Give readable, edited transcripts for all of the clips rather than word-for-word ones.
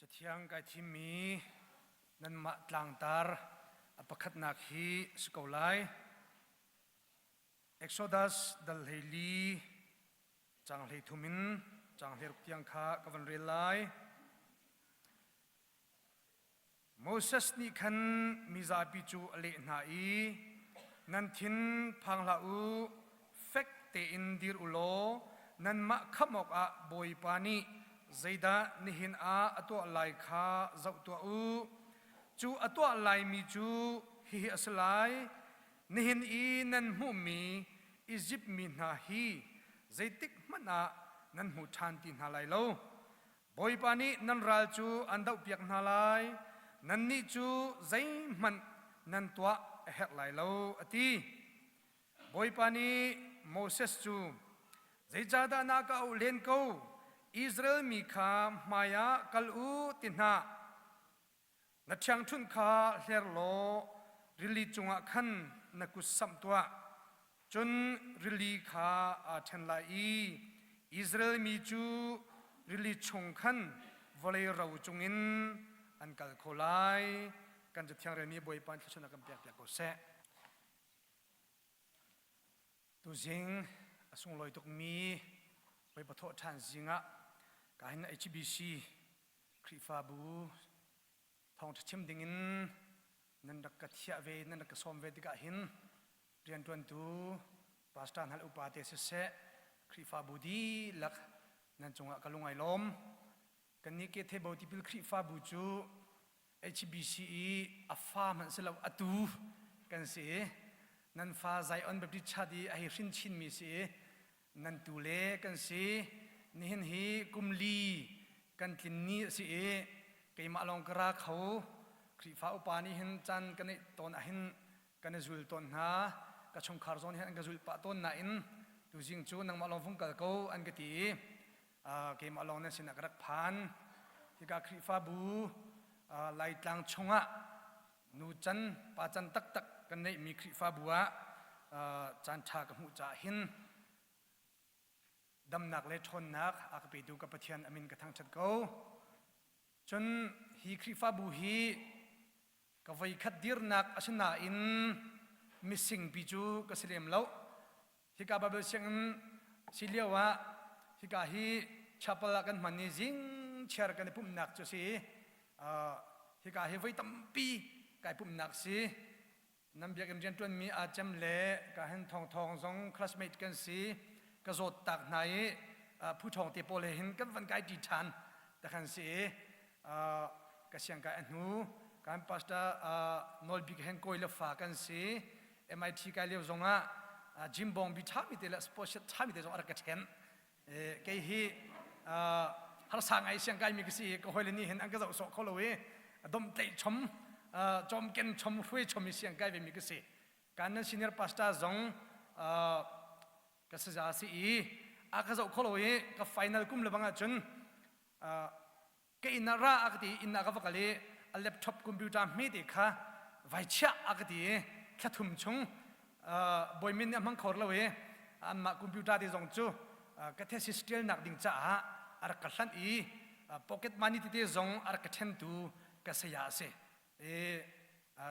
Cathiang kai thimmi nanmah tlangtar a pakhatnak hi a si ko lai. Exodus dal 14 caang 13 in caang 16 tiang kha ka van rel lai. Moses nih khan mizapi cu a leh hna i, Nan thin phang hlah u, fek tein dir u law nanmah khamh awkah Bawipa nih zeidah nihin ah a tuah lai kha zoh tuah u. Cu a tuah laimi cu hihi a si lai, nihin i nan hmuhmi Izipt mi hna hi zeitik hmanh ah nan hmu ṭhan ti hna lai lo. Bawipa nih nan ral cu an dohpiak hna lai, nannih cu zeihmanh nan tuah a herh lai lo, a ti. Bawipa nih Moses cu, Zeicahdah na ka auh len ko? Israel mi kha hmaiah kal u ti hna. Na ṭhiangṭhunh kha hler law rili cungah khan na kut samh tuah. Cun rili kha aa ṭhen lai i Israel mi cu rili chung khan vawlei ro cungin an kal kho lai. Kan Cathiang relmi Bawipa in thluachuahnak kan pekpiak ko seh. Tuzing a sunglawi tukmi Bawipa thawhṭhan zingah ka hin HBC Khrihfabu thawngṭha chim dingin nan rak ka thiah ve, nan rak ka sawm ve tikah hin rianṭuantu pastor hna le upa te siseh, Khrihfabu dihlak nan cungah ka lung ai lawm. Kannih Kethebo tipil Khrihfabu cu HBC i a fa hmanh si lo atu kan si i nan fa Zion Baptist Church i a hei hrin chinmi si i nan tu le kan si. Nihin hi kum li kan tlin ni a si i keimah lawng ka ra kho. Khrihfa upa nih hin caan kan neih tawn ahhin kan i zul tawn hna. Ka chungkhar zawn hin an ka zulh pah tawn nain tuzing cu nangmah lawng vung kal ko an ka ti i keimah lawng nan sinah ka rak phan. Hika Khrihfabu Laitlang chungah nu can pa can taktak kan neihmi Khrihfabu ah caan ṭha ka hmuh caah hin damnak le ṭhawnnak a ka petu ka Pathian a min ka thangṭhat ko. Cun hi Khrihfabu hi ka voikhat dirnak a si nain misingpi cu ka si lem lo. Hika Bible sianginn si lio ah hika hi chapel ah kan hman i zing chiar kan i pumhnak cu si. Hika hi voi tampi kai pumhnak si. Nan biakinn rianṭuanmi aa cem le ka hin thawngthawng zong classmate kan si. Ka zawt tak hna i phu ṭhawng te pawl he hin kan van kai ṭi ṭhan ta khan si i ka siangkai a hnu kan pastor Nawlbik hen kawi le fa kan si. MIT kai lio zongah gym bawng bi ṭhami te le sport shirt ṭhami te zong a rak ka ṭhen. Kei hi harsa ngai siang kaimi ka si i ka hawile nih hin an ka zoh sawh kho lo i domhtlaih chom cawmken chom hruai chom i siang kai vemi ka si. Kan nan senior pastor zong ka saza si i a ka zoh kho lo i ka final kum le bang ahcun ka inn ah ra a ka ti inn ah ka va kal i a laptop computer hmete kha vai chiah a ka ti i thla thum chung bawimin nih a hmang kho lo i anmah computer te zong cu ka thesis ṭialnak ding caah a rak ka hlanh i pocket money tete zong a rak ka ṭhentu ka saya a si i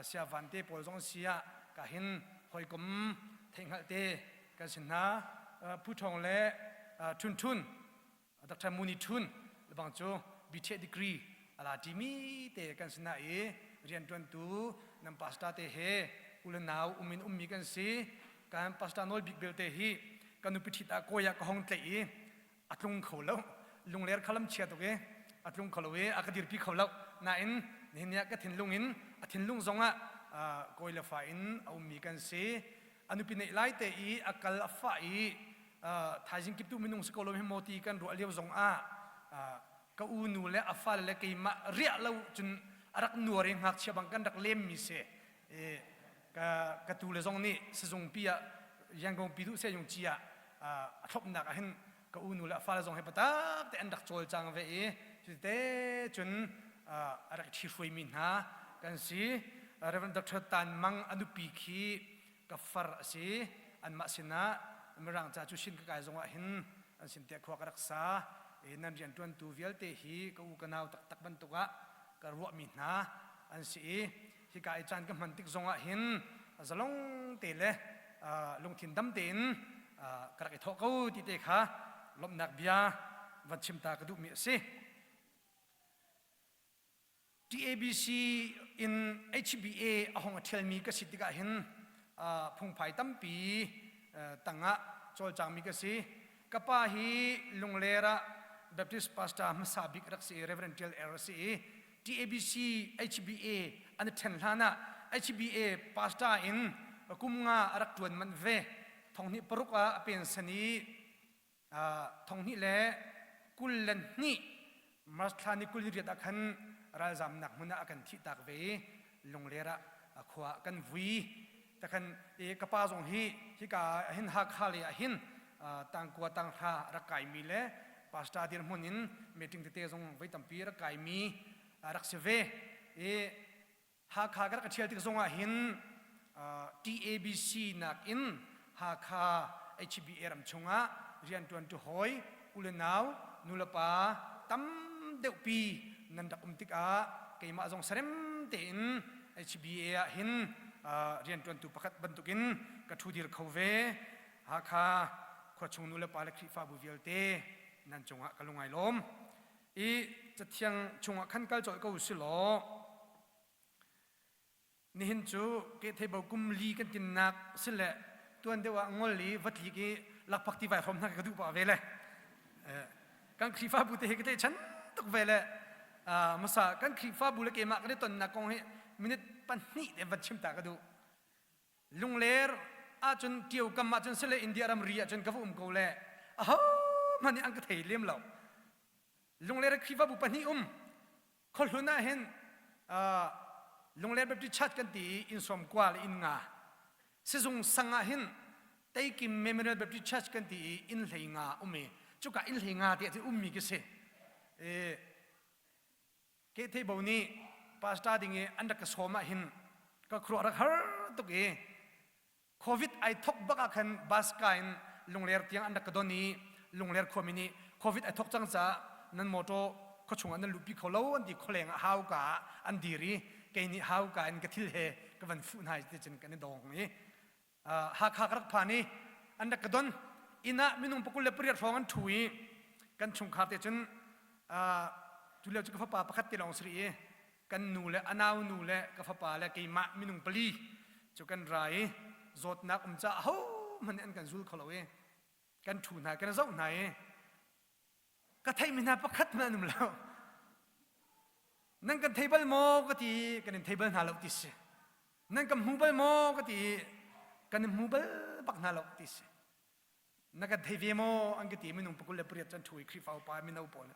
sia van te pawl zong si ah ka hin hawikom theihhngalh te kan si hna Phu Ṭhawng le Ṭhun Ṭhun Dr. Muni Thun lebang cu BTech degree ala ṭimi te kan si na i rianṭuantu nan pastor te he u le nau um in ummi kan si. Kan pastor nawl bik belte hi ka nupi ṭhit ah kawi ah ka hong tlaih i a tlung kho lo. Lungler kha lam chia tuk i a tlung kho lo i a ka dirpi kho lo. Nain nihin ni ah ka thinlung in a thinlung zongah kawi le fa in a ummi kan si. A nupi neih lai te i a kal a fah i thaizing kiptu minung si ko lo hi maw ti kan ruah lio zong ah ka u nu le a fale le keimah riah lo cun a rak nuar i ngakchia bang kan rak lemmi si ka ka tu le zong nih sizungpi ah Yangon pi duh se yung ci ah a thlopnak ah hin ka u nu le a fale zong he patak te an rak cawlcang ve i cute cun a rak ṭhi hruaimi hna kan si. Reverend Dr. Tan Mang a nupi khi ka far a si. Anmah sinah Mirang ca cu shin ka kai zongah hin an sin te khua ka rak sa. Nan rianṭuantu vialte hi ka u ka nau taktak bantuk ah ka ruahmi hna an si i hika i caan ka hman tik zongah hin zalong te le lungthin dam tein ka rak i thawh ko ti te kha lawmhnak bia van chim ta ka duhmi a si. TABC in HBA a hong a ṭhialmi ka si tikah hin phungphai tampi tangah cawlcangmi ka si. Ka pa hi Lungler ah Baptist pastor hmasa bik rak si i Reverend Ṭial Er a si i TABC HBA an i ṭhen hlan ah HBA pastor in kum nga a rak ṭuan manh ve. Thonghnih paruk ah a pensen i 2022 March thla ni 28 ah khan ralzamnak hmun ah a kan thihtak ve i Lungler ah khua ah kan vui. Takhan i ka pa zong hi hika hin Hakha lei ah hin tangkua tanghra rak kaimi le pastor dirhmun in meeting tete zong voi tampi rak kaimi rak si ve. I Hakha ka rak ṭhial tik zongah hin TABC nakin Hakha HBA ram chungah rianṭuantu hawi u le nau nulepa tam deuhpi nan rak um tikah keimah zong sarem tein HBA ah hin rianṭuantu pakhat bantukin ka ṭhudir kho ve. Hakha khuachung nulepa le Khrihfabu vialte nan cungah ka lung ai lawm. I cathiang chungah khan kal colh ko u si law nihin cu kehtheibo kum li kan tinnak si le tuan deuh ah ngol i va tlik i lakphak ti vai hrom hna ka duh pah ve le kan Khrihfabu te hi ka tlaihchan tuk ve le masa kan Khrihfabu le keimah kan i tonnak kong hi minute pahnih te van chim ta ka duh. Lungler ahcun Ṭio kam ahcun sile India ramri ahcun ka va um ko le ahohmanh nih an ka thei lem lo. Lungler Khrihfabu pahnih um khuahlun ah hin Lungler Baptist Church kan ti i inn sawm kua le inn nga sizung sang ah hin Teikim Memorial Baptist Church kan ti i inn hlei nga um i cuka inn hlei nga te ah ummi ka si. Kehtheibo nih pastor ding i an rak ka sawm ah hin ka khuaruah rak har tuk i COVID ai thok bak ah khan bus ka in Lungler tiang an rak ka don i Lungler khuami nih COVID ai thok cang caah nan motor khuachung ah nan luhpi kho lo an ti khualeng ah hauka ah an dir i kei nih hauka in ka thil he ka van fuh hna i ticun kan i dawng i Hakha ka rak phan i an rak ka don. Inn ah minung pakul le pariat hrawng an ṭhu i kan chungkhar te cun tu lio cu ka fapa pakhat te lawng si rih i kan nu le a nau nu le ka fapa le keimah minung pali cu kan ra i zawtnak um caah ahohmanh nih an kan zul kho lo i kan ṭhu hna kan zoh hna i ka theihmi hna pakhat hmanh an um lo. Nan kan thei bal maw ka ti kan in thei bal hna lo ti si. Nan kan hmu bal maw ka ti kan in hmu bal bak hna lo ti si. Na kan thei ve maw an ka ti minung pakul le pariat can ṭhu i Khrihfa upa mino pawl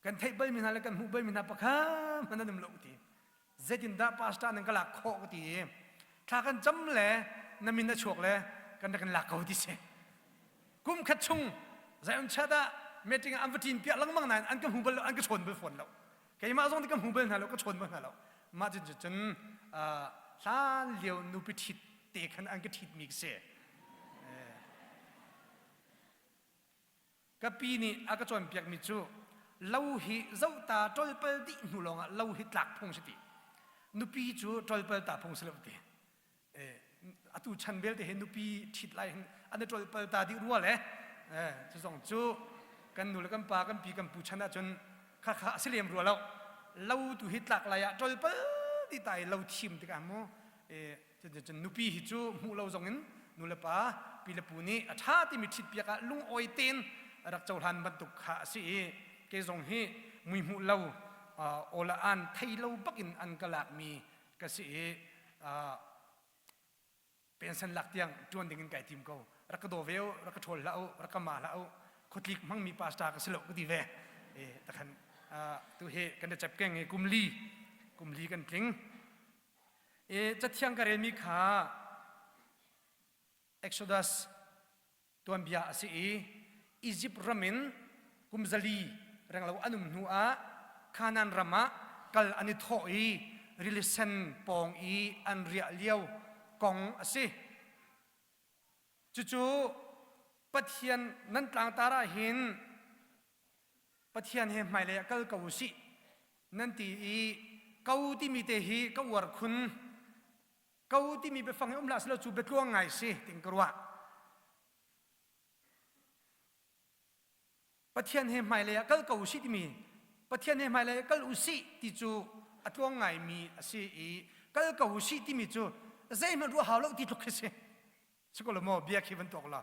kan theih bal mi hna le kan hmuh bal mi hna pakhat hmanh an um lo ti. Zeitindah pastor nan ka lak khawh ka ti i thla kan cam le na min a chuak le kan rak in lak ko ti si. Kum khat chung Zion Church ah meeting ah an va ṭin piak lengmang nain an ka hmu bal lo, an ka chawn bal fawn lo. Keimah zong ka hmu bal hna lo, ka chawn bal hna lo. Mah cun cun hlan lio nupi ṭhit te khan an ka ṭhitmi ka si. Ka pi nih a ka cawnpiakmi cu lo hi zohta ṭolpal dih hnu lawngah lo hi tlak phung si ti. Nupi cu ṭolpal ta phung si lo ti. Atu chan vialte hi nupi ṭhit lai hin an i ṭolpal ta dih rua le cu zong cu kan nu le kan pa kan pi kan pu chan ahcun khakha a si lem rua lo. Lo tu hi tlak lai ah ṭolpal dih ta i lo thim tikah mu Cuticun nupi hi cu hmuh lo zongin nu le pa pi le pu nih a ṭha timi ṭhitpiak ah lungawi tein rak cohlan bantuk kha a si i kei zong hi mui hmuh lo aw le aan thei lo bakin an ka lakmi ka si i pension lak tiang ṭuan ding in kai tim ko. Rak ka daw ve u, rak ka ṭhawl hlah u, rak ka ma hlah u, khuatlik hmangmi pastor ka si lo ka ti ve. E, takhan tu hi kan i cep keng i kum li kum li kan tling. I cathiang ka relmi kha Exodus tuanbia a si i Izipt ram in kum zali renglo an um hnu ah Kanaan ram ah kal an i thawh i rili sen pawng i an riah lio kong a si. Cucu Pathian nan tlangtar ah hin. Pathian he hmailei ah kal ko usih nan ti i ko timi te hi ka uar khun. Ko timi biafang hi um hlah selaw cu biatluang ngai si ting ka ruah. Pathian he hmailei ah kal ko usih timi Pathian he hmailei ah kal usih ti cu a tluang ngaimi a si i kal ko usih timi cu zeihmanh ruah hau lo ti tluk khi si. Si ko lo maw bia khi van tuak la.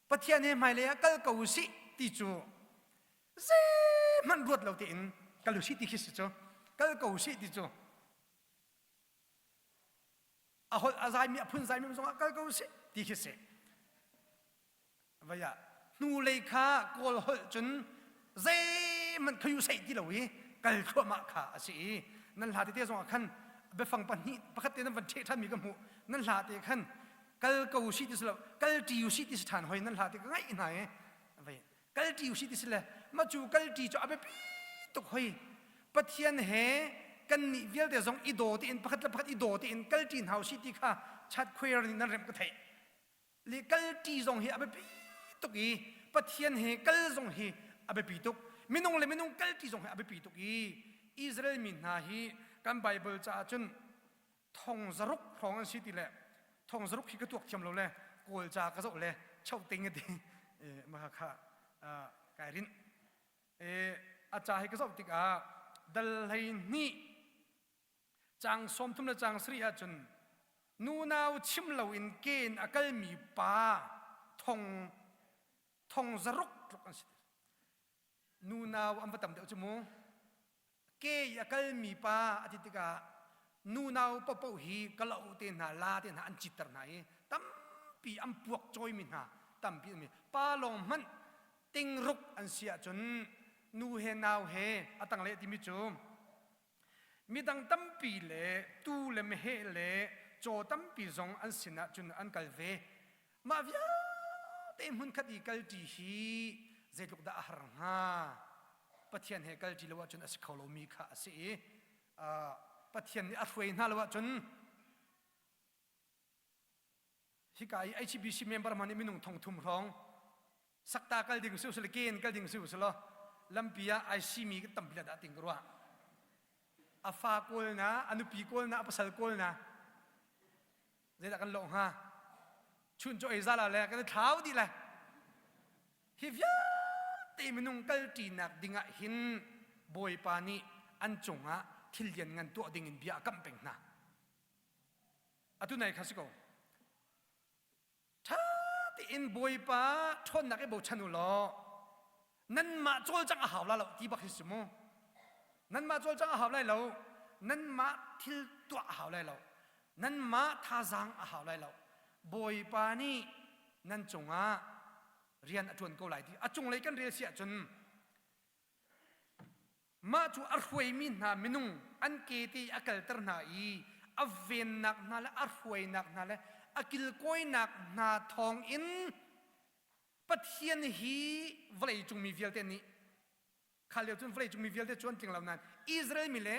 Pathian he hmailei ah kal ko usih ti cu zeihmanh ruat lo tein kal usih ti khi si cu. Kal ko usih ti cu a holh a zaimi a phun zaimi zongah kal ko usih ti khi si. Vai ah hnulei kha kawl holh cun zeihmanh khayu sei ti lo i kal thluahmah kha a si i nan hla tete zongah khan biafang pahnih pakhat te nan van ṭheh ṭhanmi ka hmuh nan hla te khan kal ko usih ti si lo kal ṭi usih ti si ṭhan hoi nan hla te ka ngaih hna i vai kal ṭi usih ti si le mah cu kal ṭi cu a biapi tuk hoi Pathian he kan nih vialte zong i daw tein pakhat le pakhat i daw tein kal ṭi hna usih ti kha chat khuair nih nan remh ka theih le kalṭi zong hi a biapi tuk i Pathian he kal zong hi a biapi tuk minung le minung kalṭi zong hi a biapi tuk i Israel mi hna hi kan Bible caah cun thong zaruk hrawng an si ti le thong zaruk hi ka tuak thiam lo le kawl ca ka zoh le choting a ti mah kha kai rinh a ca hi ka zoh tikah dal hlei hnih Caang 30 le caang sarih ahcun nunau chim loin ke in a kalmi pa thong thong zaruk tluk an si. Nunau an va tam deuh cu mu. Ke i a kalmi pa a ti tikah nunau paohpaoh hi kalo te hna la te hna an citter hna i tampi an puak cawimi hna tampi an pa lawng hmanh tingruk an si ahcun nu he nau he a tangleh timi cu Midang tampi le tuu le meheh le caw tampi zong an sinah cun an kal ve. Mah vialte hmunkhat i kalṭi hi zeitluk dah a har hnga? Pathian he kalṭi lo ahcun a si kho lomi kha a si i Pathian nih a hruai hna lo ahcun hika i HBC member hmanh nih minung thong thum hrawng sakta kal ding si usile ken kal ding si usilo lampi ah ai simi kan tampi dah ting ka ruah a fa kawl na a nupi kawl na a pasal kawl na zeidah kan lawh hnga chun cu ei zala le kan i thlau dih le hi vialte minung kal ṭinak dingah hin bawipa nih an cungah thil lian ngan tuah ding in bia a kamh peng hna atu nai kha si ko ṭha tein Bawipa ṭhawnnak i bochan u law nanmah cawlcangh a hau la lo ti bak hi si mu nanmah cawlcangh a hau lai lo nanmah thil tuah a hau lai lo nanmah thazaang a hau lai lo Bawipa nih nan cungah rian a ṭuan ko lai ti a cunglei kan rel si ahcun Mah cu a hruaimi hna minung an ke te i a kalter hna i a vennak hna le a hruainak hna le a kilkawinak hna thawngin Pathian hi vawleicung mi vialte nih kha lio cun vawleicung mi vialte cu an tling lo nain Israel mi le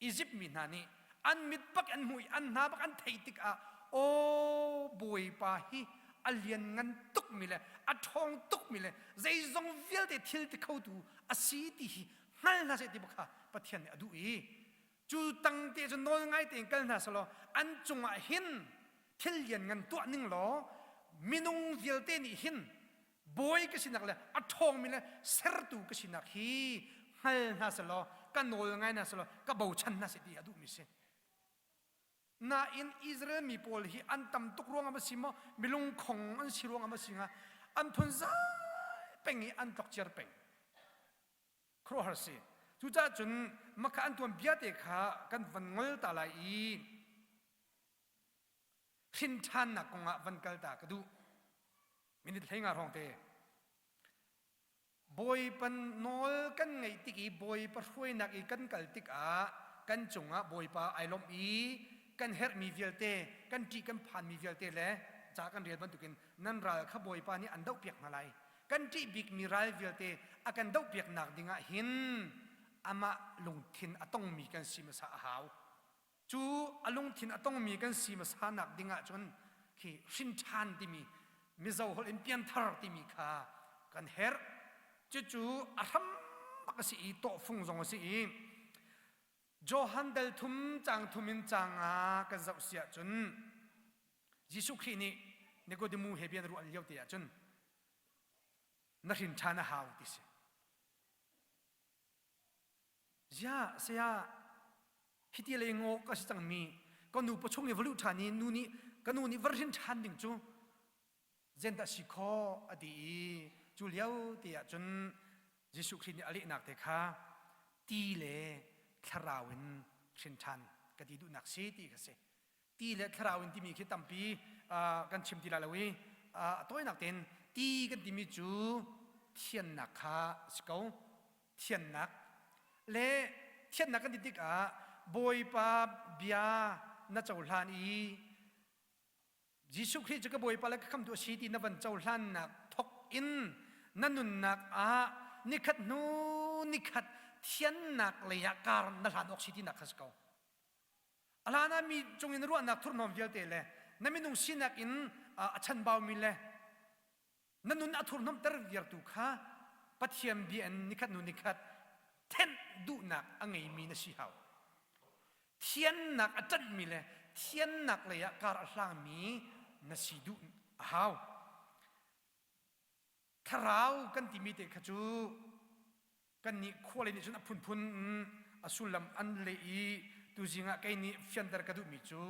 Izipt mi hna nih an mit bak an hmuh i an hna bak an theih tikah aw Bawipa hi a lianngan tukmi le a ṭhawng tukmi le zeizong vialte thil ti khotu a si ti hi hngal hna seh ti bak kha Pathian nih a duh i cu tangte cu nawl ngai tein kal hna selaw an cungah hin thil lianngan tuah ning law minung vialte nih hin bawi ka sinak le a ṭhawngmi le sertu ka sinak hi hngal hna selaw ka nawl ngai hna selaw ka bochan hna seh ti a duhmi si nain Israel mi pawl hi an tam tuk ruangah ma si maw milungkhong an si ruangah ma si hnga an phun zai peng i an tlokciar peng khuaruahhar si cucaah cun makha an tuan bia te kha kan van ngol ta lai i hrin ṭhannak kongah van kal ta ka duh minute hlei nga hrawng te Bawipa nawl kan ngaih tik i Bawipa hruainak i kan kal tikah kan cungah Bawipa ai lawmh i kan herhmi vialte kan ṭih kan phanmi vialte le ca kan rel bantukin nan ral kha Bawipa nih an dohpiak hna lai kan ṭih bikmi ral vialte a kan dohpiaknak dingah hin amah lungthin a tongmi kan si hmasa a hau Cu a lungthin a tongmi kan si hmasa nak ding ahcun khi hrin ṭhan timi Mizo holh in pianthar timi kha kan herh. Cucu a hram bak a si i tawhfung zong a si i Johan dal thum cang thum in cang ah kan zoh si ahcun Jesuh Khrih nih Nikodemu he bia na ruah lio te ahcun na hrin ṭhan a hau ti si. Ziah saya hiti lei ngaw ka si cangmi ka nu pawchung i va luh ṭhan i nu nih ka nu nih va hrin ṭhan ding cu zendah si khawh a ti i cu lio te ah cun Jesuh Khrih nih a lehnak te kha ti le thlarau in hrin ṭhan ka ti duhnak si ti kha si. Ti le thlarau in timi khi tampi kan chim ti lai lo i a tawinak tein ti kan timi cu thiannak kha a si ko. Thiannak le thiannak kan ti tikah Bawipa bia na cohlan i Jesuh Khrih cu ka Bawipa le ka khamtu a si ti na van cohlannak thawk in na nunnak ah nikhat hnu nikhat thiannak lei ah kar na hlan awk si tinak kha si ko. A hlan ah mi cungin ruahnak thurhnawm vialte le na minung sinak in a chanbaumi le na nun a thurhnawmhter viartu kha Pathian bia in nikhat hnu nikhat thenh duhnak a ngeimi na si hau. Thiannak a ṭanhmi le thiannak lei ah kar a hlangmi na si duh a hau. Thlarau kan timi te kha cu kannih khualei nih cun a phunphun in a sullam an leh i tuzing ah kei nih fianter ka duhmi cu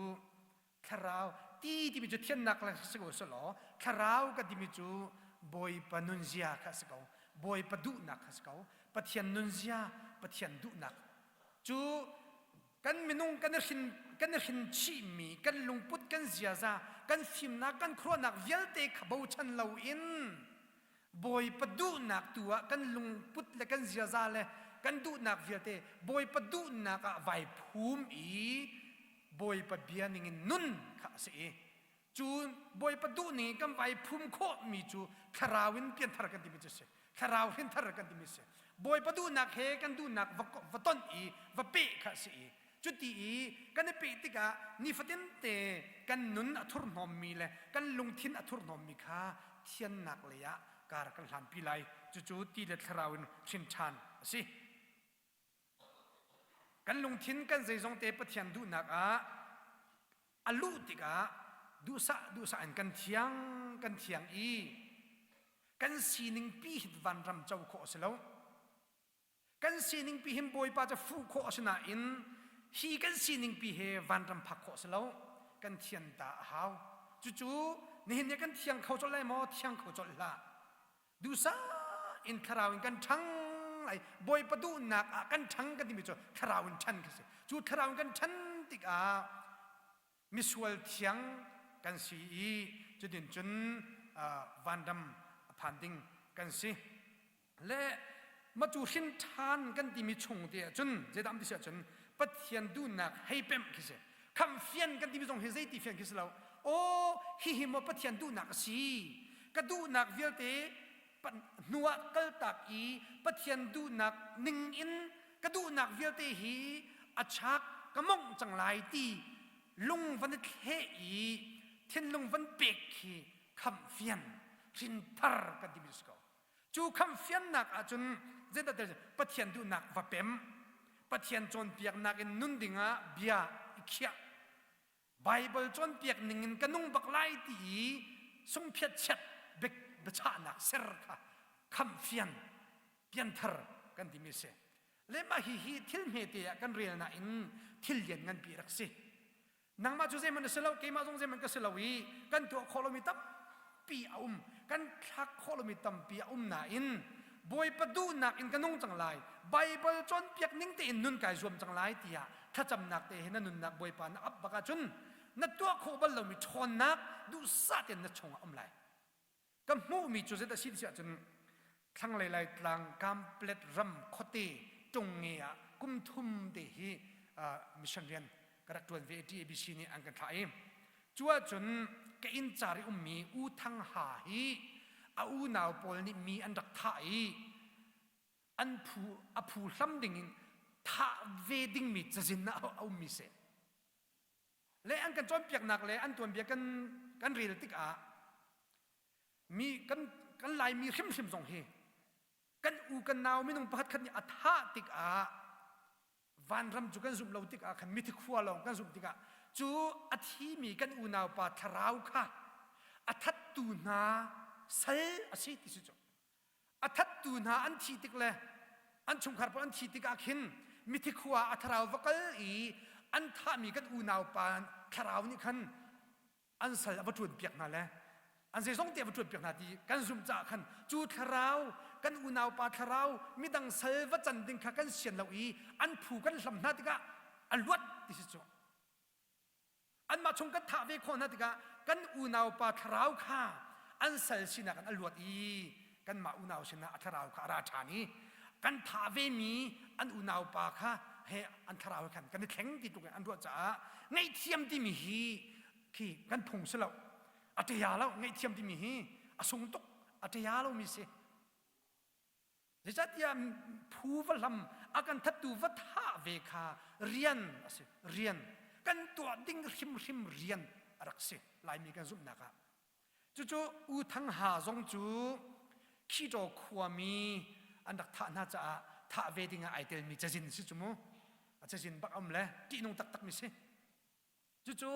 thlarau ti timi cu thiannak le si ko selaw thlarau ka timi cu Bawipa nunzia kha a si ko Bawipa duhnak kha a si ko Pathian nunzia Pathian duhnak cu kan minung kan i hrin kan i hrin chihmi kan lungput kan ziaza kan fimnak kan khuaruahnak vialte kha bochan loin Bawipa duhnak tu ah kan lungput le kan ziaza le kan duhnak vialte Bawipa duhnak ah vai phum i Bawipa bia ningin nun kha a si i cu Bawipa duh ning kan vai phum khawhmi cu thlarau in pianthar kan timi cu si thlarau hrinthar kan timi si Bawipa duhnak he kan duhnak va, va tonh i va peh kha a si i Cuti i kan i peh tikah nifatin te kan nun a thurhnawmmi le kan lungthin a thurhnawmmi kha thiannak lei ah kar kan hlanpi lai. Cucu ti le thlarau in hrin ṭhan a si. Kan lungthin kan zeizong te Pathian duhnak ah a luh tikah duhsah duhsah in kan thiang kan thiang i kan sining pi hi vanram co khawh a si lo. Kan sining pi hin Bawipa cu fuh khawh a si nain hi kan sining pi he vanram phak khawh a si lo. Kan thian ta a hau. Cucu nihin ni kan thiang kho colh lai maw? Thiang kho colh hlah. Duhsah in thlarau in kan ṭhang lai. Bawipa duhnak ah kan ṭhang kan timi cu thlarau in ṭhan khi si. Cu thlarau in kan ṭhan tikah misual thiang kan si i cutin cun vanram a phan ding kan si. Le matu hrin ṭhan kan timi chung te ahcun zeidah um ti si ahcun Pathian duhnak hei pemh khi si. Khamhfian kan timi zong hi zeiti fian khi si lo. Aw hihi maw Pathian duhnak a si. Ka duhnak vialte hnu ah kaltak i Pathian duhnak ning in ka duhnak vialte hi a chak ka mongh cang lai ti lung van i thleh i thinlung van pek khi khamhfian hrinthar kan timi si ko. Cu khamhfiannak ahcun zeidah Pathian duhnak va pem, Pathian cawnpiaknak in nun dingah bia i khiah. Baibal cawnpiak ningin ka nung bak lai ti i sungphiat chiat biachahnak ser kha khamhfian pianthar kan timi a si. Le mah hihi thil hmete ah kan rel nain thil lian nganpi rak si. Nangmah cu zeihmanh na si lo, keimah zong zeihmanh ka si lo i kan tuah khawh lomi tampi a um, kan thlak khawh lomi tampi a um nain Bawipa duhnak in ka nung cang lai, Baibal cawnpiak ning tein nun kai zuam cang lai tiah thlacamnak te he na nunnak Bawipa na ap bak ahcun na tuah khawh bal lomi ṭhawnnak duhsah tein na chungah um lai. Ka hmuhmi cu zeidah a si ti ahcun thlanglei Laitlang Kamplet ram khuate Tungnge ah kum thum te hi mission rian ka rak ṭuan ve TABC nih an kan thlah i cu ahcun ka inn car i ummi U Thang Ha hi a unau pawl nih mi an rak thah i an phu a phu hlam dingin thah ve dingmi cazin ah a ummi si. Le an kan cawnpiaknak le an tuanbia kan kan rel tikah mi kan kan Laimi hrimhrim zong hi Kan u kan nau minung pakhat khat nih a thah tikah vanram cu kan zumh lo tikah khan mithi khua lawng kan zumh tikah cu a thimi kan unau pa thlarau kha a thattu hna sal a si ti si cu. A thattu hna an thih tik le an chungkhar pawl an thih tikah khin mithi khua a thlarau va kal i an thahmi kan unau pa thlarau nih khan an sal a va ṭuan piak hna le an zeizong te a va ṭuan piak hna ti kan zumh caah khan cu thlarau kan unau pa thlarau midang sal va can ding kha kan sian lo i an phu kan hlam hna tikah a luat ti si cu. Anmah chung kan thah ve khawh hna tikah kan unau pa thlarau kha an sal sinak in a luat i kanmah unau sinah a thlarau kha a ra ṭhan i kan thah vemi an unau pa kha he an thlarau he khan kan i thleng ti tluk in an ruah caah ngaihthiam timi hi khi kan phung si lo a ṭia lo. Ngaihthiam timi hi a sung tuk, a ṭia lomi si. Zeicahtiah phu va hlam a kan thattu va thah ve kha rian a si. Rian kan tuah ding hrimhrim rian a rak si Laimi kan zumhnak ah. Cucu U Thang Ha zong cu Khitaw khuami an rak thah hna caah thah ve ding ah ai telmi cazin si cu mu. A cazin bak um le ṭihnung taktakmi si. Cucu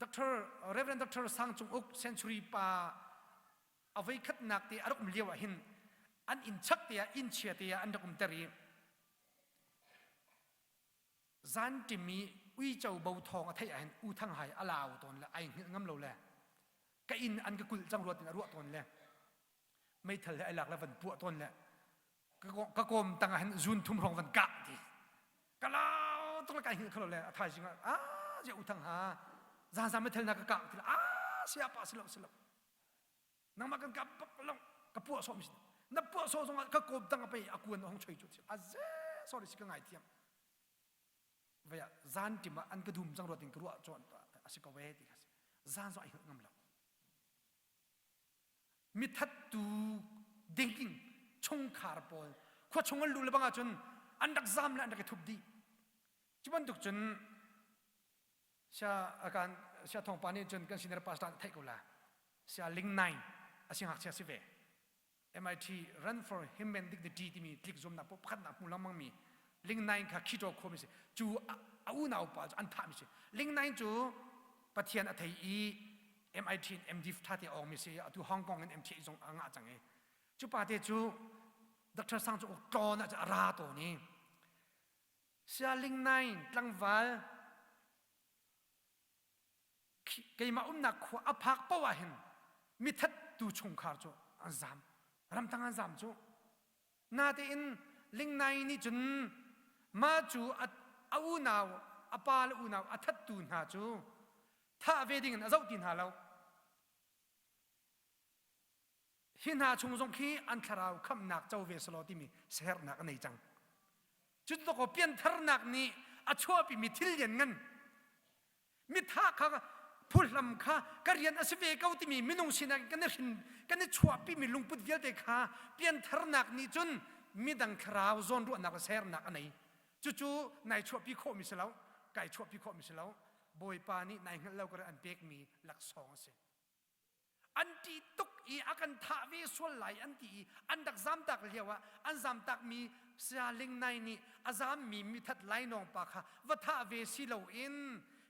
Dr. Reverend Dr. Sang Cung Uk Century pa a voikhatnak te a rak um lio ah hin an inn chak te ah inn chia te ah an rak umter i zanṭim i uico bo thawng a theih ah hin U Thang Hai a lau tawn le ai hngilh ngam lo le ka inn an ka kulh cang ruat in a ruah tawn le meithal he ai lak le van puah tawn le ka kawm tang ah hin zun thum hrawng van kah ti ka lau tuk le kai hngilh khalo le a thaizing ah a zia U Thang Ha zan zan meithal na ka kah ti a sia pa si lo si lo nangmah kan kap bak lo ka puah sawh mi na puah sawh zongah ka kawp dang a pei a kuan a hong choi cu a ze sorry si ka ngai thiam vaya zan tim ah an ka dum cang ruat in ka ruah chuan a si ko ve ti kha si zan zong ai hngalh ngam lo mithattu ding chungkhar pawl khua chung an lu le bang ahcun an rak zam le an rak i thup dih cu bantuk cun Sia akan sia thawngpa nih cun kan senior pastor theih ko la. Sia Ling Nine a si ngakchia si ve. MIT Run for Human Dignity timi tlik zuamnak po pakhatnak hmu lengmang mi Ling Nine kha khito khomi si. Cu a unau pa cu an thahmi si. Ling Nine cu Pathian a thei i MIT in MD tha te awng mi si. Atu Hong Kong in MTA zong a ngah cang i. Cu pa te cu Dr. Sang cu tlawn ah a ra tawn i Sialing nain tlangval keimah umnak khua a phak paoh ah hin mithattu chungkhar cu an zam ramtang an zam cu. Natein Lingnai nih cun mah cu a unau a pa le unau a thattu hna cu thah ve ding in a zoh ti hna lo. Hi hna chung zong khi an thlarau khamhnak co ve selaw timi siaherhnak a nei cang. Cutu piantharnak nih a chuahpimi thil lianngan mitha kha phuhlam kha ka rian a si ve ko timi minung sinak kan i hrin kan i chuahpimi lungput vialte kha piantharnak nih cun midang thlarau zawnruahnak le sernak a nei. Cucu nai chuahpi khawhmi si lo, kai chuahpi khawhmi si lo. Bawipa nih nai hngalh lo ka an pekmi laksawng a si. An ṭih tuk i a kan thah ve sual lai an ti i an rak zamtak lio ah an zamtakmi Sialing Nai nih a zammi mithat lainawng pa kha va thah ve si loin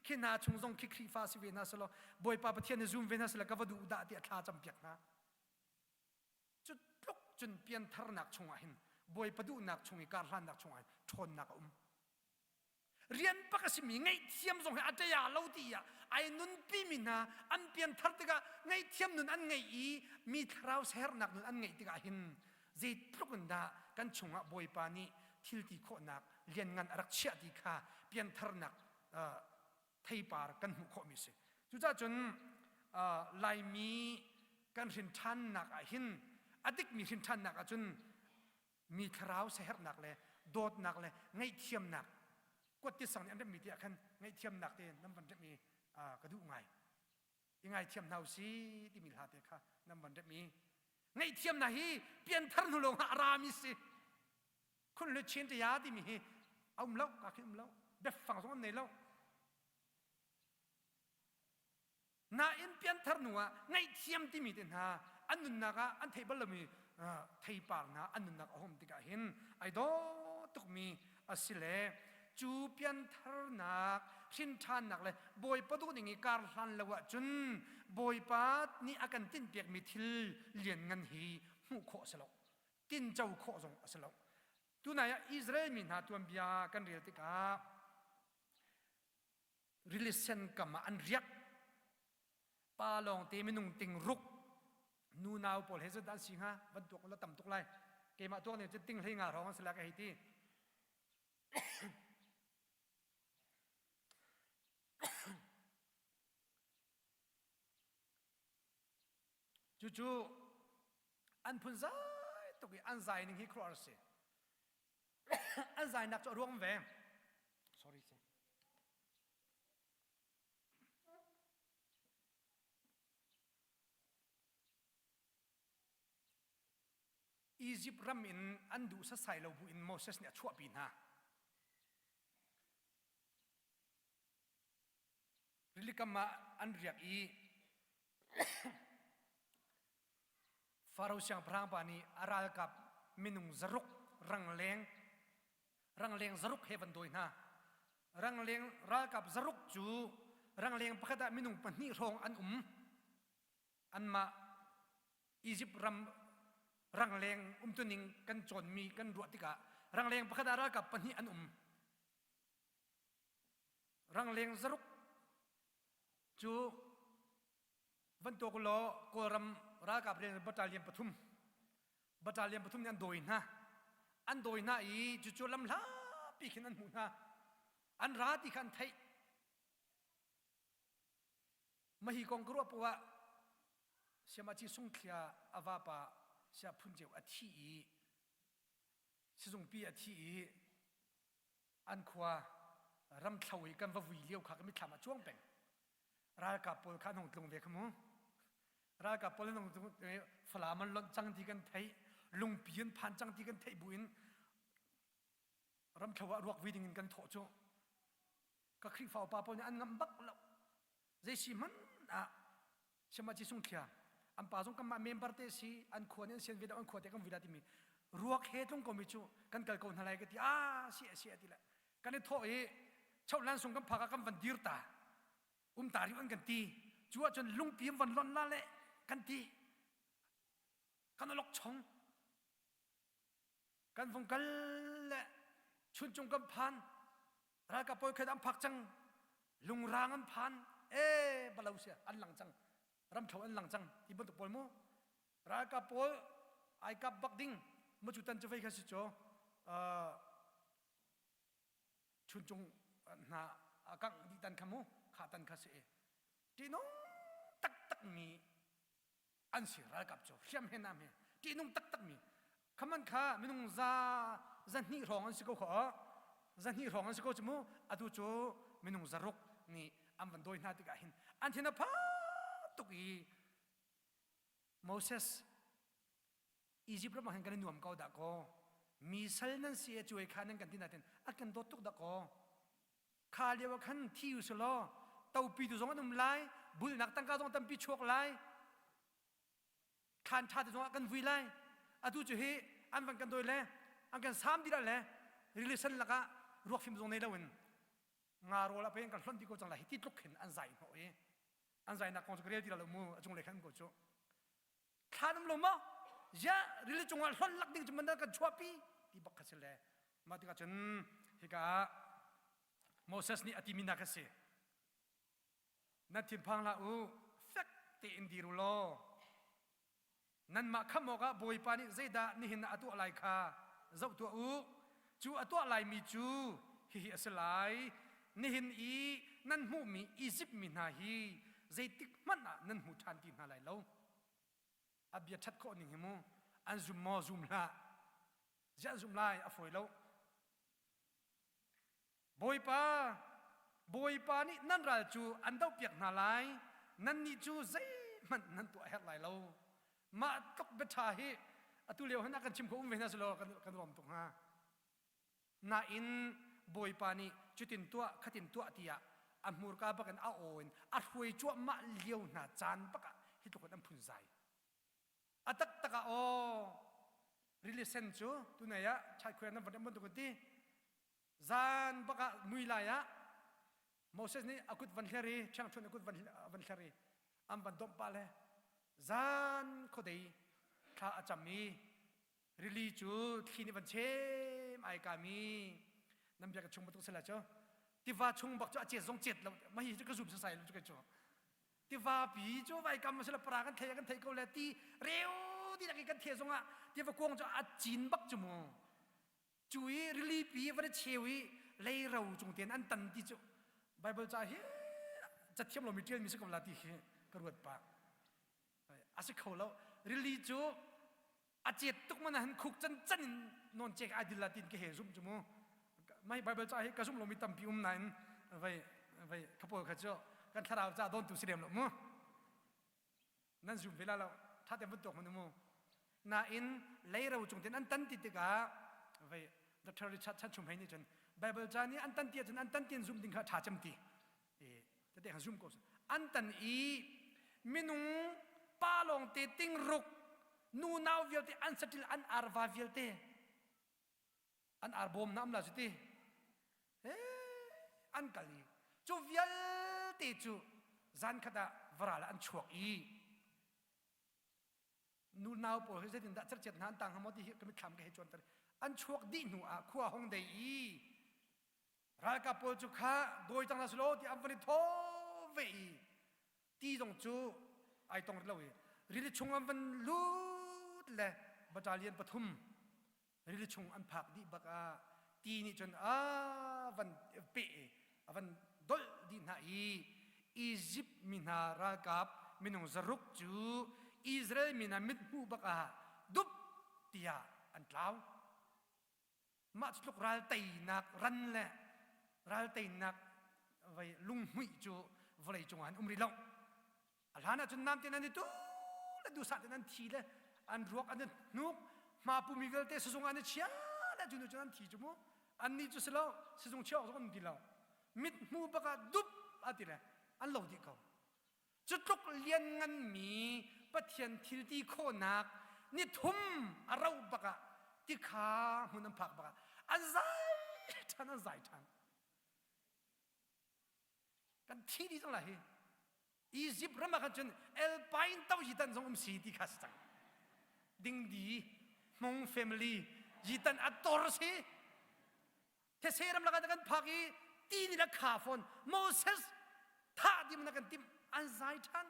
khi hna chung zong khi Khrihfa si ve hna selaw Bawipa Pathian nih zum ve hna selaw ka va duh dah tiah thla campiak hna. Cu tluk cun piantharnak chungah hin Bawipa duhnak chung i karhlannak chungah hin ṭhawnnak a um. Rian pak a simi ngaihthiam zong hi a ṭaya lo ti ah ai nunpimi hna an pianthar tikah ngaihthiam nun an ngeih i mi thlarau siaherhnak nun an ngeih tikah hin zeitluk in dah kan chungah Bawipa nih thil ti khawhnak lianngan a rak chiah ti kha piantharnak theipar kan hmuh khawhmi a si. Cucaah cun Laimi kan hrin ṭhannak ah hin a dikmi hrin ṭhannak ah cun mi thlarau siaherhnak le dawtnak le ngaihthiamnak kuat sang nih an remmi tiah khan ngaihthiamnak te nan van remh i ka duh ngai. I ngaithiam hna usi timi hla te kha nan van remh i ngaihthiamnak hi pianthar hnu lawng ah a rami si. Khun le chin te ya timi hi a um lo ka khi um lo biafang zong an nei lo. Nain pianthar hnu ah ngaihthiam timi te hna an nunnak ah an theih bal lomi. Theipar hna an nunnak a hum tikah hin ai dawh tukmi a si le cu piantharnak hrinṭhannak le Bawipa duhning i kar hlan lo ahcun Bawipa nih a kan tinhpiakmi thil lianngan hi hmuh khawh a si lo tinco khawh zong a si lo. Tunai ah Israel mi hna tuanbia kan rel tikah rili sen kam ah an riak. Pa lawngte minung ting ruk nunau pawl he zat an si hnga van tuak la tam tuk lai. Keimah tuak ning cu ting hlei nga hrawng an si lai ka hei ti. Cucu an phun zai tuk i an zai ning hi khuaruahhar a si. An zainak cu a ruang ve. Sorry. Egypt ram in an duh sasai lo bu in Moses nih a chuahpi hna. Rilikam ah an riak i Faro siangpahrang pa nih a ralkap minung zaruk rangleng rangleng zaruk he van dawi hna. Rangleng ralkap zaruk cu rangleng pakhat ah minung pahnih hrawng an um. Anmah Egypt ram rangleng umtuning kan cawnmi kan ruah tikah rangleng pakhat ah ralkap pahnih an um. Rangleng zaruk cu van tuak law Kawlram ralkap rian battalion pathum battalion pathum nih an dawi hna. An dawi hna i cucu lam hlapi khin an hmuh hna. An ra ti kha an theih. Mah hi kong ka ruah poah Siamaci Sungthlia a vapa Sia Phun Ceu a thi i sizungpi a thi i an khua ramthlo i kan va vui lio kha ka mitthlam ah cuang peng. Ralkap pawl kha an hung tlung ve kha mu. Ralkap pawl an hung tlung Falam an lonh cang ti kan theih, lungpi an phan cang ti kan theih buin ramthlo ah ruak vui ding in kan thawh cu ka Khrihfa upa pawl nih an ngamh bak lo. Zei si hmanh ah Siamaci Sungthlia an pa zong kanmah member te si an khua nih an sian ve an khua te kan vui timi ruak he tlung komi cu kan kal ko hna lai ka ti ah si a si a ti le kan i thawh i chohlan sung kan phak ah kan van dir ta um ta riu an kan ti cu ahcun lungpi an van lonh la le kan ti kan alok chong Kan vung kal le chuncung kan phan. Ralkap pawl khat an phak cang. Lungrang an phan. E balo sia an lang cang. Ramthlo an lang cang. Ti bantuk pawl mu. Ralkap pawl ai kap bak ding. Mu cu tan cu vei kha si cu. Chuncung hna a kangh dih tan kha mu. Kha tan kha si e. Ṭihnung taktak mi an si ralkap cu hriam he nam he ṭihnung taktakmi khaman kha minung za zahnih hrawng an si ko kha zahnih hrawng an si ko cu mu atu cu minung zaruk nih an van dawi hna tikah hin an thin a phang tuk i Moses Egypt ram ah hin kan i nuam ko dah kaw mi sal nan si e cuai kha nan kan ti natin a kan dawt tuk dah kaw Kha lio ah khan thi u selaw topi tu zong an um lai, bulnak tangka zong tampi chuak lai, thlan ṭha te zong ah kan vui lai. Atu cu hi an van kan dawi le an kan saam dih le rili sen lakah ruak fim zong nei loin nga rawl ah pei an kan hlonh dih ko cang lai hi ti tluk khin an zai hnawh i an zainak kong cu ka rel ti lo mu a cunglei khan ko cu. Thlan um lo maw? Ziah rili cungah hlonh lak ding cu man kan chuahpi ti bak kha si le mah tikah cun hika ah Moses nih a timi hna kha si. Nan thinphang hlah u, fek tein dir u law nanmah khamh awkah Bawipa nih zeidah nihin ah a tuah lai kha zoh tuah u. Cu a tuah laimi cu hihi a si lai. Nihin i nan hmuhmi Izipt mi hna hi zeitik hmanh ah nan hmu ṭhan ti hna lai lo. A bia ṭhat khawh ning hi mu an zum maw zum hlah ziah an zumh lai a fawi lo. Bawipa Bawipa nih nan ral cu an dohpiak hna lai nannih cu zeihmanh nan tuah herh lai lo. Mah tluk biaṭha hi atu lio hin a kan chim kho um ve hna selaw kan kan ruam tuk hnga. Nain Bawipa nih cutin tuah khatin tuah tiah a hmurka bak in a aw in a hruai cuahmah lio hna caan bak ah hi tluk in an phunzai. A taktak ah aw. Rili sen cu tunai ah chaikhuai nan van bantuk ti zan bak ah mui lai ah Moses nih a kut van hler i ṭhiangṭhuan a kut van van hler i an van domh pah le zan khuadei thla a cam i rili cu thli nih van chem ai kami nan biak chung bantuk sila cu tiva chung bak cu a cet zong cet lo mah hi cu ka zum sasai lo cu kai cu tiva pi cu vai kam sila para kan thei kan thei ko le ti reu ti lak i kan the zong ah tiva kuang cu a cin bak cu mu cu i rili pi van i cheu i leiro cung ten an tan ti cu Bible ca hi cathiam lomi ṭial mi si ko la ti hi ka ruat pah a si kho lo rili cu a cet tuk man han khuk can can in non cek ai dil la tin ka he zum cu mu mai Bible ca hi ka zum lomi tampi um nain vai vai khapawl kha cu kan thlarau ca don tu si lem lo mu nan zum ve la lo tha te vun tuak mun mu nain leiro cung ten an tan ti tikah vai Dr. Richard Chan Chum Hei nih cun Bible ca nih an tan ti ahcun an tan ti in zum ding kha tha cem ti tete kha zum ko an tan i minung pa lawng te tingruk nu nau vialte an satil an arva vialte an arbawm na am la cuti an kal i cu vialte cu zan khat ah varal an chuak i nu nau pawl hi zeitin dah cerciat hna an tang hamo ti hi ka mitthlam ka hei cuanter an chuak dih hnu ah khua hong dei i ralkap pawl cu kha dawi cang hna selaw ti an van i thaw ve i ti zong cu ai tong lo i rili chung an van lut le battalion pathum rili chung an phak dih bak ah ti nih cun a van peh i a van dolh dih hna i Izipt mi hna ralkap minung zaruk cu Israel mi hna mithmuh bak ah dup tiah an tlau. Mah cu tluk ral teinak ran le ral teinak vei lunghmuih cu vawlei cungah an um rih lo. A hlan ahcun nam te nan i tu le duhsah te nan thi le an ruak an hnuk hma pumi vialte sizung an i chia le cu nu cun an thi cu mu an nih cu si lo sizung chia awk zong an ti lo mit hmu bak ah dup a ti le an lo dih ko cu tluk lian nganmi Pathian thil ti khawhnak ni thum a rauh bak ah tikha hmun an phak bak ah an zai ṭhan an zai ṭhan kan thi dih cang lai hi Egypt ram ah khan cun Alpine to yitan zong um si ti kha si cang dingdi hmung family yitan a tor si these ram lakah kan phak i ti nih la kha fawn Moses thah dim na kan tim an zai than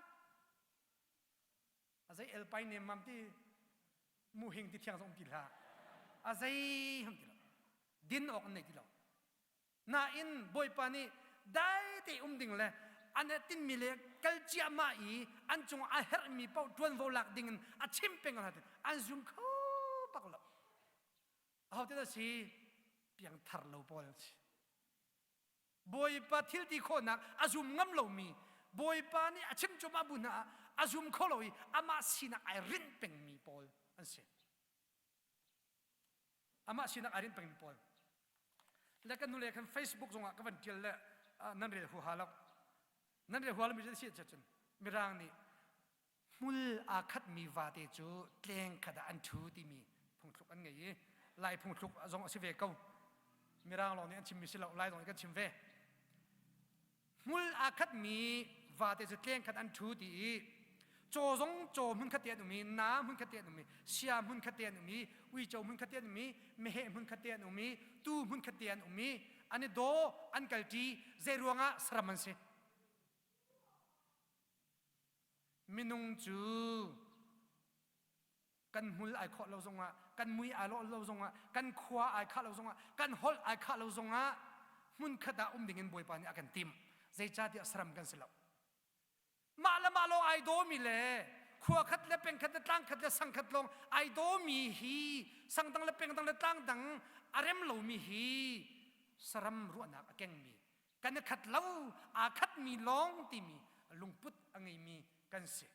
a zei Alpine nem mam ti mu hing ti thiang zong um ti hlah a zei ham ti lo din awk an nei ti lo Nain Bawipa nih dai te um ding le an tinmi le kal ciahmah i an cung a herhmi paoh ṭuanvo lak ding in a chim peng hna an zum kho bak lo. Ahote dah si? Piangthar lo pawl an si. Bawipa thil ti khawhnak a zum ngam lomi Bawipa nih a chim cuahmah bu hna ah a zum kho lo i amah sinak ai rinh pengmi pawl an si. Amah sinak ai rinh pengmi pawl. Le kan nule khan Facebook zongah ka van tial le nan rel huaha lo. Nan rel huaha lomi si cun Mirang nih hmul aa khatmi vate cu tleng khat ah an ṭhu timi phungthluk an ngei i Lai phungthluk zong a si ve ko. Mirang lawng nih an chimmi si lo, Lai zong nih kan chim ve. Hmul aa khatmi vate cu tleng khat an ṭhu ti i caw zong caw hmunkhat te an um i naa hmunkhat te an um i sia hmunkhat te an um i uico hmunkhat te an um i meheh hmunkhat te an um i tuu hmunkhat te an um i an i daw an kalṭi zei ruangah saram an si minung cu kan hmul ai khawh lo zongah kan mui ai lawh lo zongah kan khua ai khah lo zongah kan holh ai khah lo zongah hmunkhat ah um dingin Bawipa nih a kan timh zeicahtiah saram kan si lo mah le mah lo ai dawmi le khua khat le peng khat le tlang khat le sang khat lawng ai dawmi hi sang dang le peng dang le tlang dang a rem lomi hi saram ruahnak a kengmi kan i khat lo aa khatmi lawng timi lungput a ngeimi kan si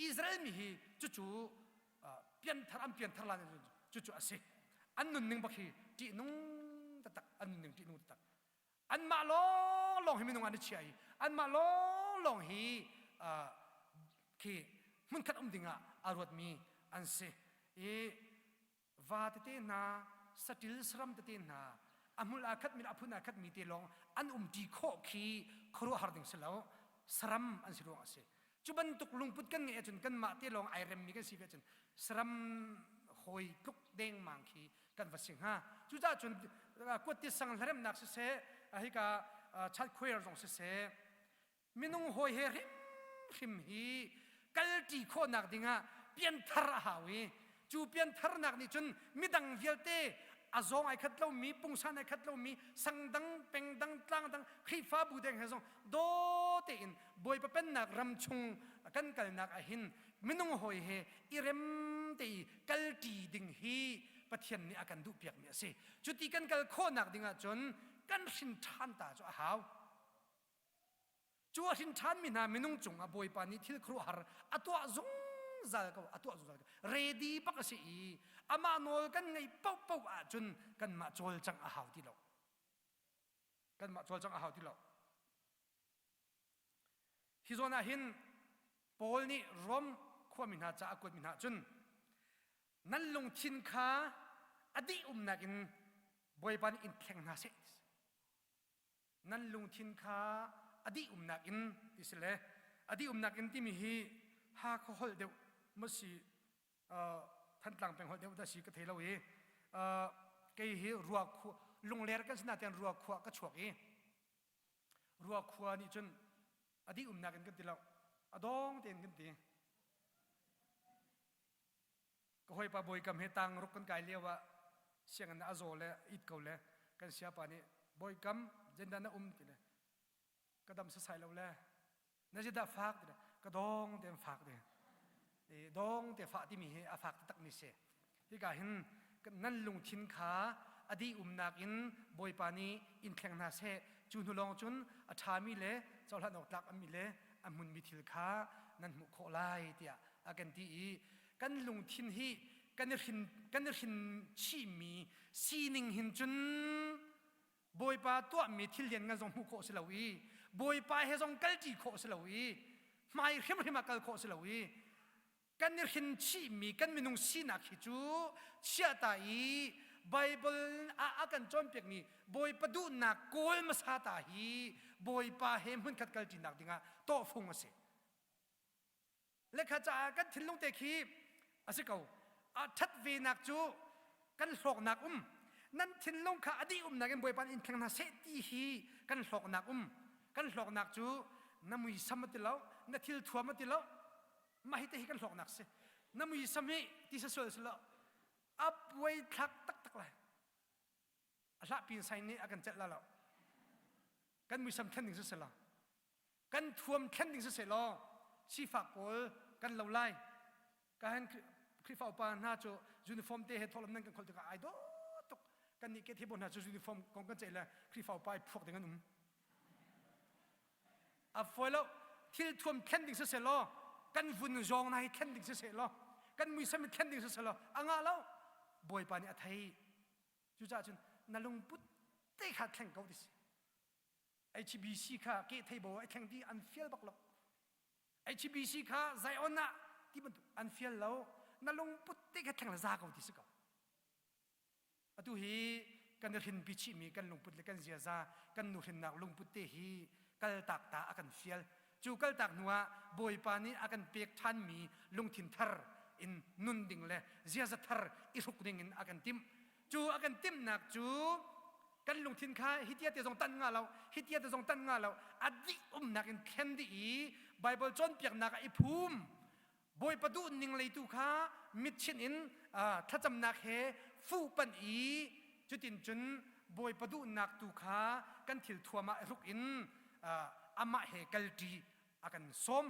Israel mi hi cucu pianthar an pianthar lan cucu a si an nunning bak hi ṭihnung taktak an nunning ṭihnung taktak anmah lawnglawng hi minung an i chia i anmah lawnglawng hi khi hmunkhat um dingah a ruatmi an si i. Va tete hna, saṭil saram tete hna, a hmul aa khatmi le a phun aa khatmi te lawng an umṭi khawh khi khuaruahhar ding si lo. Saram an si ruang a si. Cu bantuk lungput kan ngeih ahcun kanmah te lawng ai remmi kan si ve ahcun saram hawi tluk dengmang khi kan va si hnga. Cucaah cun kuat sang hlaremnak siseh, hika chatkhuair zong siseh, minung hawi he hrimhrim hi kalṭi khawhnak dingah pianthar a hau i cu piantharnak nih cun midang vialte a zawng ai khat lomi pungsan ai khat lomi sangdang pengdang tlangdang Khrihfabu deng he zong daw tein Bawipa pennak ram chung kan kalnak ah hin minung hawi he i rem te i kalṭi ding hi Pathian nih a kan duhpiakmi a si. Cuti kan kal khawhnak ding ahcun kan hrin ṭhan ta cu a hau. Cu a hrin ṭhanmi hna minung cungah Bawipa nih thil khuaruahhar a tuah zungzal ko, a tuah zungzal ko. Ready bak a si i amah nawl kan ngaih paohpaoh ahcun kanmah cawlcangh a hau ti lo. Kanmah cawlcangh a hau ti lo. Hi zawn ah hin Paul nih Rom khuami hna ca a kuatmi hna cun nan lungthin kha a dih umnak in Bawipa nih in thleng hna seh nan lungthin kha a dih umnak in ti si le a dih umnak in timi hi Hakha holh deuh maw si Thantlang peng holh deuh dah si ka thei lo i kei hi Ruakhua Lungler kan si nain Ruakhua ka chuak i Ruakhua nih cun a dih umnak in kan ti lo a dawng tein kan ti Ka hawipa Bawikam he tang ruk kan kai lio ah sianginn ah a zaw le it ko le kan siapa nih Bawikam zendah na um ti le ka dam sasai lo le na zeidah fak ti le ka dawng te fak ti dawng te fah timi hi a fak taktak mi si hika hin nan lungthin kha a dih umnak in Bawipa nih in thleng hna seh cu hnu lawng cun a ṭhami le cohlan awk tlak ami le a hmunmi thil kha nan hmuh khawh lai tiah a kan ti i kan lungthin hi kan i hrin kan i hrin chihmi sining hin cun Bawipa tuahmi thil lianngan zong hmuh khawh si lo i Bawipa he zong kalṭi khawh si lo i hmai hrimhrim ah kal khawh si lo i kan i hrin chihmi kan minung sinak hi cu chiahta i Bible ah a kan cawnpiakmi Bawipa duhnak kawl hmasa ta hi Bawipa he hmunkhat kalṭinak dingah tawhfung a si. Lekha caah kan thinlung te khi a si ko. A ṭhat venak cu kan hlawknak um. Nan thinlung kha a dih umnak in Bawipa in thleng hna seh ti hi kan hlawknak um. Kan hlawknak cu na muisam a ti lo, na thil thuam a ti lo. Mah hi te hi kan hlawknak si. Na muisam hi ti sual si lo. A puai thlak taktak lai. A hlah pin sai nih a kan celh la lo. Kan muisam thlen ding si si lo. Kan thuam thlen ding siseh law sifak pawl kan lo lai. Ka han Khrihfa upa hna cu uniform te he thawhlawm nan kan kholh tikah ai dawh tuk. Kan nih ke thebo hna cu uniform kong kan ceih le Khrihfa upa i phuak ding an um. A fawi lo. Thil thuam thlen ding siseh law kan vun zawng na hi thlen ding siseh law kan muisam hi thlen ding siseh law a ngah lo. Bawipa nih a thei. Cucaah cun na lungput te kha thleng ko ti si. HBC kha ke theibo ai thleng dih an fial bak lo. HBC kha Zion ah ti bantuk an fial lo. Na lungput te kha thleng le za ko ti si ko. Atu hi kan i hrinpi chihmi kan lungput le kan ziaza kan nuhrinnak lungput te hi kaltak ta a kan fial. Cu kaltak hnu ah Bawipa nih a kan pek ṭhanmi lungthin thar in nun ding le ziaza thar i hruk ding in a kan timh. Cu a kan timhnak cu kan lungthin kha hitia te zong tan nga lo hitia te zong tan nga lo a dih umnak in thlen dih i Bible cawnpiaknak ah i phum Bawipa duh ning leitu kha mitchinh in thlacamnak he fuh panh i cutin cun Bawipa duhnak tu kha kan thil thuam ah hruk in amah he kalṭi a kan sawm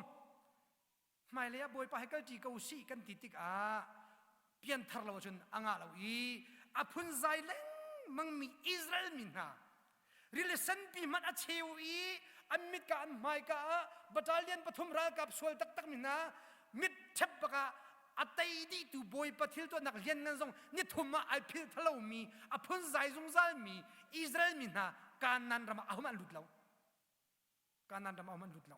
Hmailei ah Bawipa he kalṭi ko sih kan ti tikah pianthar lo ahcun a ngah lo i a phunzai lengmangmi Israel mi hna rili senpi hmanh a cheu i an mitka an hmaika ah battalion pathum ralkap sual taktakmi hna mit ṭhep bak ah a tei dihtu Bawipa thil tuahnak lianngan zong nithum ah ai philh thalomi a phunzai zungzalmi Israel mi hna Kanaan ram ah ahohmanh an lut lo Kanaan ram ah ahohmanh an lut lo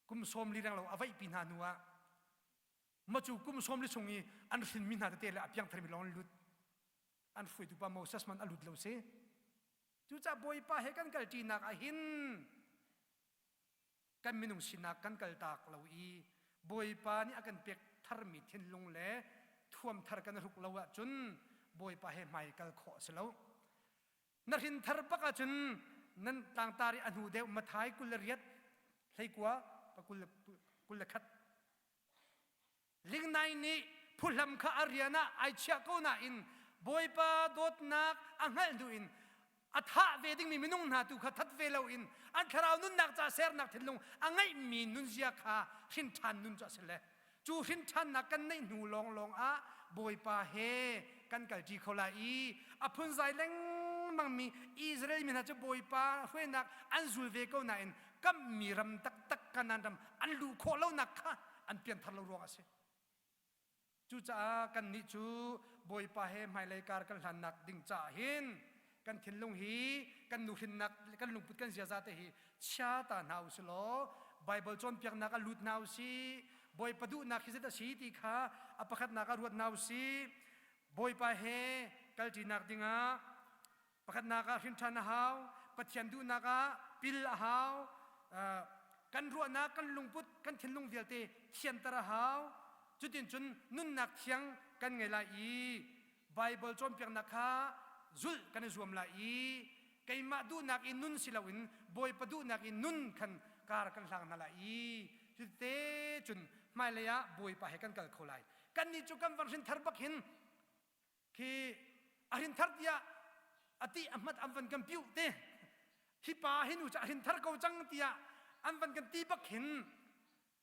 Kum sawm li renglo a vaihpi hna hnu ah. Ma cu kum sawm li chung i an hrinmi hna tete le a piangtharmi lawng an lut. An hruaitu pa Moses man a lut lo si. Cucaah Bawipa he kan kalṭinak ah hin kan minung sinak kan kaltak lo i Bawipa nih a kan pek tharmi thinlung le thuam thar kan hruk lo ahcun Bawipa he hmai kal khawh a si lo. Na hrin thar bak ahcun nan tlangtar i a hnu deuh Mathai 28 hleikua pa 21 Lingnai nih phuhlam kha a rian ah ai chiah ko nain Bawipa dawtnak a hngalh hnu in a thah ve dingmi minung hna tu kha that ve loin an thlarau nunnak ca sernak thinlung a ngeihmi nunzia kha hrin ṭhan nun cu a si le cu hrin ṭhannak kan neih hnu lawnglawng ah Bawipa he kan kalṭi kho lai i a phunzai lengmangmi Israel mi hna cu Bawipa hruainak an zul ve ko nain kamhmi ram taktak Kanaan ram an luh khawh lonak kha an pianthar lo ruang a si. Cucaah kannih cu Bawipa he hmailei kar kan hlannak ding caah hin kan thinlung hi kan nuhrinnak kan lungput kan ziaza te hi chia ta hna u law Bible cawnpiaknak ah lut hna u si Bawipa duhnak hi zet a si ti kha a pakhatnak ah ruat hna u si Bawipa he kalṭinak dingah Pakhatnak ah hrinṭhan a hau, Pathian duhnak ah pil a hau, kan ruahnak, kan lungput, kan thinlung vialte thianter a hau. Cutin cun nunnak thiang kan ngei lai i Baibal cawnpiaknak kha zulh kan i zuam lai i keimah duhnak i nun si loin Bawipa duhnak i nun khan kar kan hlang hna lai i cute cun hmailei ah Bawipa he kan kal kho lai. Kannih cu kan van hrinthar bak hin khi a hrinthar tiah a ti a hmat an van kan piuh te hi pa hi nu cu a hrinthar ko cang tiah an van kan ti bak hin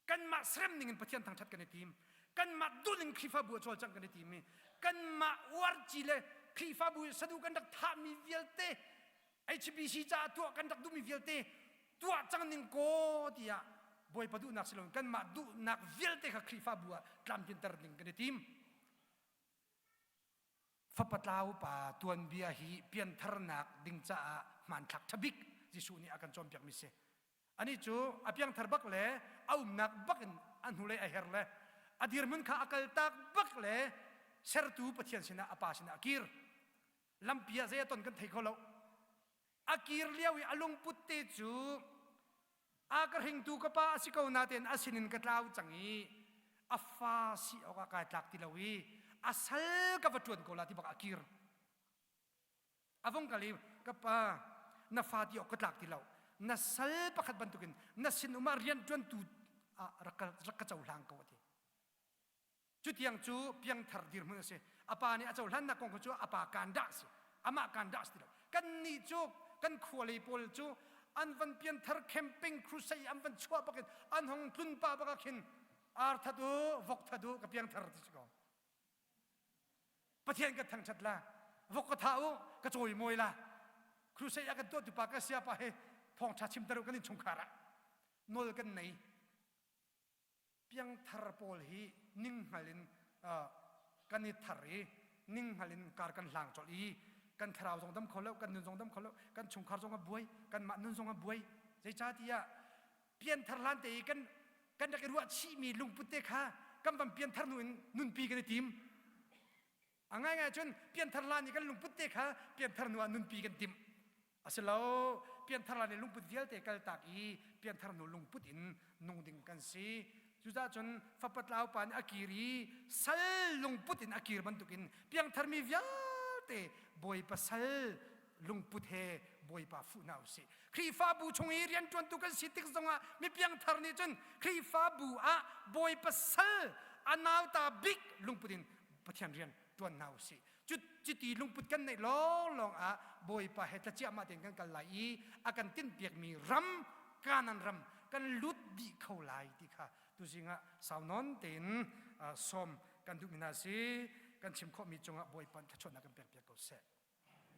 kanmah serem ning in Pathian thangṭhat kan i tim kanmah dun in Khrihfabu a cawlcangh kan i tim i kanmah uarci le Khrihfabu sadu kan rak thahmi vialte HBC caah tuah kan rak duhmi vialte tuah cang ning kaw tiah Bawipa duhnak si loin kanmah duhnak vialte kha Khrihfabu ah tlamtlinter ding kan i tim. Fapa tlau pa tuanbia hi piantharnak ding caah hmanthlak ṭhabik Jesuh nih a kan cawnpiakmi si. Anih cu a piangthar bak le a umnak bak in a hnulei a her le a dirhmun kha a kaltak bak le sertu Pathian sinah a pa sinah a kir. Lampi ah zei a ton kan thei kho lo. A kir lio i a lungput te cu a ka hringtu ka pa a si ko natein a sinin ka tlau cang i a fa si awkah kai tlak ti lo i a sal ka va ṭuan ko la ti bak a kir. A vung kal i ka pa na fa ti awk ka tlak ti lo na sal pakhat bantukin na sin um ah rianṭuantu ah rak ka cohlang ko a ti. Cutiang cu piangthar dirhmun a si. A pa nih a cohlannak kong cu a pa kaan dah a si. Amah kaan dah a si ti lo. Kannih cu kan khua lei pawl cu an van pianthar camping crusade an van chuah bakin an hong tlun pah bak ah khin ar that u vok that u ka piangthar ti si ko. Pathian ka thangṭhat la vok ka tha u ka cawimawi la crusade a kan tuahtu pa ka sia pa he thawngṭha chimter u kan innchungkhar ah nawl kan nei piangthar pawl hi ninghngal in kan i thar i ninghngal in kar kan hlang colh i kan thlarau zong dam kho lo kan nun zong dam kho lo kan chungkhar zong a buai kanmah nun zong a buai zeicahtiah pianthar hlan te i kan kan rak i ruah chihmi lungput te kha kan van pianthar hnu in nunpi kan i tim A ngaingai cun pianthar hlan i kan lungput te kha pianthar hnu ah nunpi kan timh. A si lo, pianthar hlan i lungput vialte kaltak i pianthar hnu lungput in nung ding kan si. Cucaah cun fapa tlau pa nih a kir i sal lungput in a kir bantukin piangtharmi vialte Bawipa sal lungput he Bawipa fuh hna usih. Khrihfabu chung i rianṭuantu kan si tik zongah mi piangthar nih cun Khrihfabu ah Bawipa sal a nauta bik lungput in Pathian rian ṭuan hna usih. Cu cuti lungput kan neih lawnglawng ah Bawipa he tlaciahmah tein kan kal lai i a kan tinhpiakmi ram Kanaan ram kan lut dih kho lai ti kha tuzing ah sau nawn tein sawm kan duhmi hna si kan chim khawhmi cungah Bawipa thluachuahnak kan pekpiak ko seh.